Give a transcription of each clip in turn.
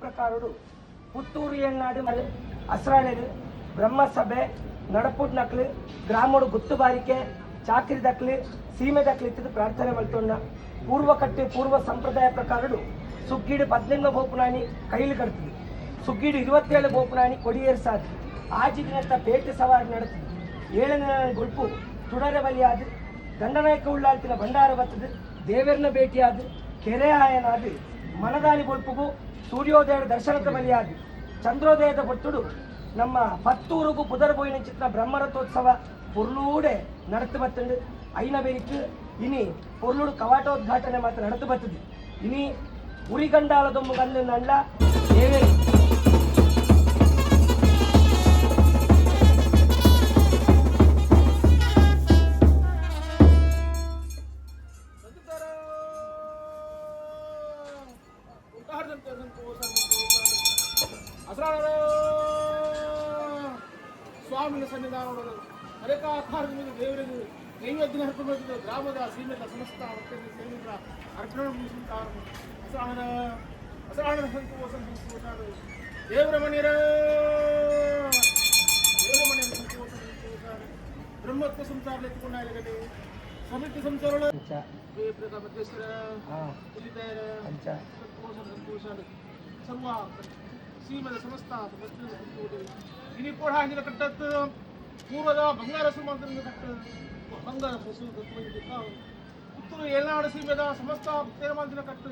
ಪ್ರಕಾರಡು ಪುತ್ತೂರು ಏಳ್ನಾಡು ಅಸ್ರಾಳೆರು ಬ್ರಹ್ಮಸಭೆ ನಡಪುಡ್ನಕ್ಲು ಗ್ರಾಮಡು ಗುತ್ತು ಬಾರಿಕೆ ಚಾಕ್ರಿ ದಕ್ಲು ಸೀಮೆ ದಕ್ಲು ಇತ್ತದು ಪ್ರಾರ್ಥನೆ ಮಲ್ತೊಂಡ ಪೂರ್ವ ಕಟ್ಟೆ ಪೂರ್ವ ಸಂಪ್ರದಾಯ ಪ್ರಕಾರಡು ಸುಗ್ಗಿಡು 18 ಬೋಪುನಾನಿ ಕೈಲು ಕಡ್ತದೆ. ಸುಗ್ಗಿಡು 27 ಬೋಪುನಾನಿ ಕೊಡಿಯೇರ್ಸಾದು ಆಜಿ ದಿನತ್ತ ಪೇಟೆ ಸವಾರಿ ನಡೆತದೆ. ಏಳನೇ ಗುಲ್ಪು ತುಡರ ಬಲಿಯಾದು ದಂಡನಾಯಕ ಉಳ್ಳಾಳ್ತಿನ ಭಂಡಾರ ಬತ್ತದು ದೇವೆರ್ನ ಭೇಟಿಯಾದು ಕೆರೆ ಆಯನಾದು ಮನದಾನಿ ಬೊಲ್ಪುಗು ಸೂರ್ಯೋದಯದ ದರ್ಶನದ ಬಲಿಯಾದು ಚಂದ್ರೋದಯದ ಬೊತ್ತುಡು ನಮ್ಮ ಪತ್ತೂರುಗು ಪುದರ್ಬೋಯಿನ ಚಿತ್ರ ಬ್ರಹ್ಮರಥೋತ್ಸವ ಪೊರ್ಲೂಡೆ ನಡತು ಬತ್ತುಂಡು. ಐನ ಬೇರಿಕ್ ಇನಿ ಪೊರ್ಲುಡು ಕವಾಟೋದ್ಘಾಟನೆ ಮಾತ್ರ ನಡತು ಬತ್ತದು. ಇನಿ ಉರಿಗಂಡಾಲದೊಮ್ಮು ಗಂದು ನಲ್ಲ ದೇವೇರು ಸ್ವಾಮಿನ ಸನ್ನಿಧಾನ ಅನೇಕಾಧಾರದ ದೇವರಿಗೆ ನೈವೇದ್ಯ ಅರ್ಪಣೆ ಗ್ರಾಮದ ಸೀಮೆದ ಸಮಸ್ತ ಸೇವಿತರ ಅರ್ಪಣೆ ಅಸಹನ ಅಸಹನ ಸಂತೋಷ ಸಂತೋಷ ದೇವರ ಮನೆಯರ ದೇವರ ಮನೆಯ ಸಂತೋಷ ಸಂತೋಷ ಬ್ರಹ್ಮತ್ವ ಸಂಸಾರ ಎತ್ತುಕೊಂಡ ಸಮಿತಿ ಸಂಸಾರ ಮಧ್ಯಸ್ಥರ ಸಂತೋಷ ಸಂತೋಷ ಸರ್ವ ಸೀಮೆದ ಸಮಸ್ತ ಇನಿ ಕೂಡ ಹಿಂದಿನ ಕಟ್ಟತ್ತು ಪೂರ್ವದ ಬಂಗಾರ ಸುಮಾರು ಕಟ್ಟು ಬಂಗಾರ ಪುತ್ತೂರು ಏಳ್ನಾಡು ಸೀಮೆದ ಸಮಸ್ತ ತೀರ್ಮಾನದ ಕಟ್ಟು.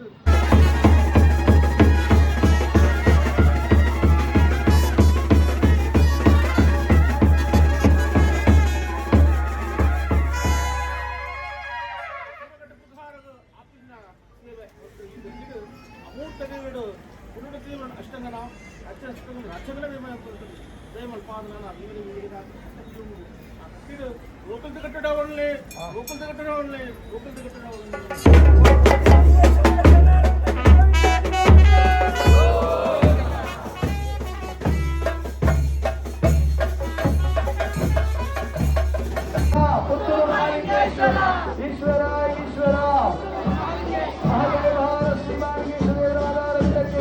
ಈಶ್ವರ ಈಶ್ವರ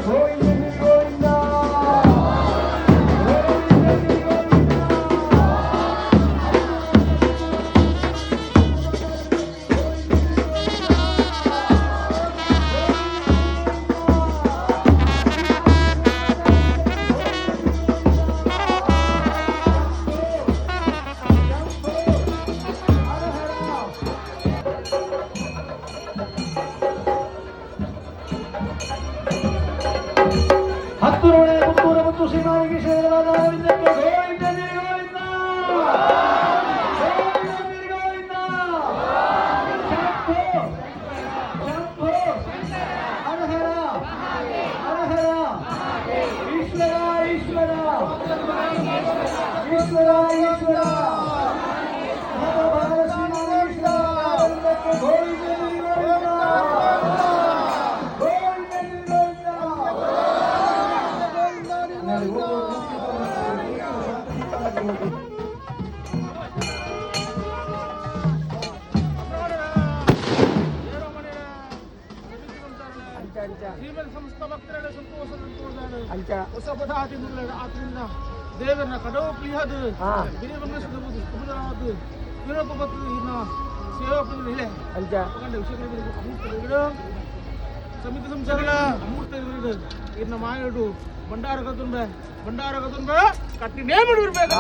ಗೋವಿಂದ ಗೋವಿಂದ. ಹತ್ತುರೋಳೆ ಪುತ್ತೂರ ಮತ್ತು ಶ್ರೀಮಾನಿಗೆ ಗೋವಿಂದ ಗೋವಿಂದ ಗೋವಿಂದ ಶಂಭೋ ಶಂಭೋ ಹರ ಹರ ಹರ ಈಶ್ವರ ಈಶ್ವರ ಈಶ್ವರ ಈಶ್ವರ ಗೋವಿಂದ ಗೋವಿಂದ ಗೋವಿಂದ ಗೋವಿಂದ. ಅಂಚ ಅಂಚ. ಸಮಸ್ತ ಭಕ್ತರ ಸಂತೋಷ ಸಂತೋಷ. ಅಂಚ. ಹೊಸ ಪದ ಆತಿಂದ ದೇವರನ್ನ ಕಡವು ಪ್ರಿಯದು ಬಿರಿ ಬಂಗೇಶ್ವರ ವಿನೋಪ ಭಕ್ತರು ಇನ್ನ ಸೇವಾ ಇದೆ. ಅಂಚ. ವಿಷಯ ಸಮಿತಿ ಸಂಸಾರಗಳ ಅಮೂರ್ತ ಇನ್ನ ಮಾಯಡು ಭಂಡಾರ ಕದುಂಬೆ ಭಂಡಾರ ಕದುಂಬೆ ಕಟ್ಟಿ ನೇಮಿಡು ಇರ್ಬೇಕು.